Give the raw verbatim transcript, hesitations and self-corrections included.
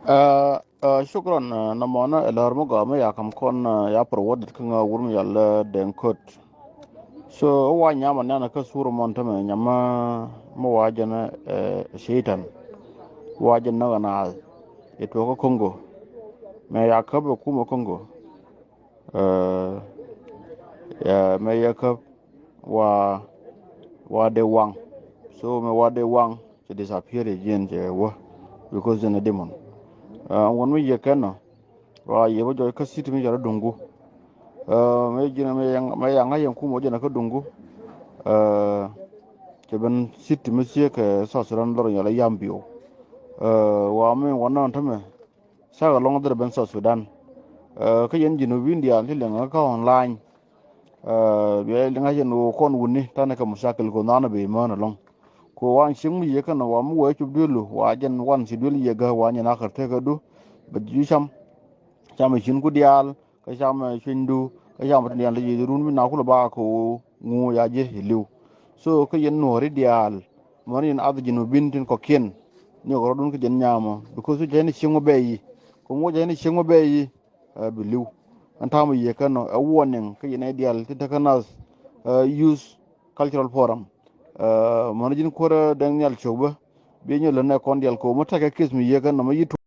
Ɛ, ɛ, shukran, ɛ, nɔmɔnä ɛ lär mi gɔaa mi ya kam kɔn, ɛ, ya pär wä dit kä ŋä wur mi yal, ɛ, Deŋ Köt. So, ɛ wa nyam ɔ nɛn kä sur mɔn tämɛ nyam, ɛ, mi wa jɛn, ɛ, Shaitan. Wa jɛn näk ɛ naath. Ɛ tuɔkä Kongo. Mɛ ya käp ɛ kumɛ Kongo. Ɛ, ɛ, mɛ yɛ käp wa, wa dee waŋ. So, mɛ wa dee waŋ. Cɛ disappear yɛ jiɛn cɛ wä. Because jɛn a demon. Ɛ, ŋuɔn mi yɛ kɛn nɔ. Wa yɛ bä jɔc kä city mi cɛ rɔ Dungu. Ɛ, mɛ jiɛn mɛ yɛ, mɛ yɛ ŋa̱c yɛn kumɛ jɛn a kä Dungu. Ɛ, cɛ ben city mi ciek kɛ South Sudan lɔr nyɔl a Yambio. Ɛ, wa mi wä nɔn tämɛ. Cakɛ lɔŋ dhɛr ben South Sudan. Ɛ, kä yɛn Junubin diaal ti liŋ kä online. Ɛ, bia liŋ a yɛn ɣöö kɔn wuni tanɛ kɛ mucakil kɛ nhan bɛ imään ɛlɔŋ. Kɛ wa cieŋ mi yɛ kɛn wa mi wee cop duelu wa jɛn wan ci duel yɛ gä wa nyɛn akär tekädu. Bɛ ji̱ cam. Cam ɛ cin ku diaal. Kä cam, ɛ, cuenydu, kä cam tin diaal ti ji̱ run mi na kulɛ ba kɛ ɣöö ŋu ya ji̱ iliw. So, kä yɛn nuɔ̱ɔ̱ri diaal, mɔn yɛn ath Junubin tin kɔ̱kiɛn, ni kɛ rɔ̱dun kä jɛn nyamä, because cu jɛn cieŋ wä bɛ yi. Kɛ ŋu jɛn cieŋ wä bɛ yi, ɛ, bi liw. Ɛn ta̱a̱ mi yɛ kɛn nɔ, ɛ warning, kä yɛn ɛ diaal ti tekɛ nath, ɛ, Youth Cultural Forum. Ɛ, mɔn ji̱n kuäärä Dɛŋ Nhial Cök bä, bi nyɛ lät nɛ kɔn diaal kɛ ɣöö mi tekɛ case mi yɛ kɛn nɔ, mi yi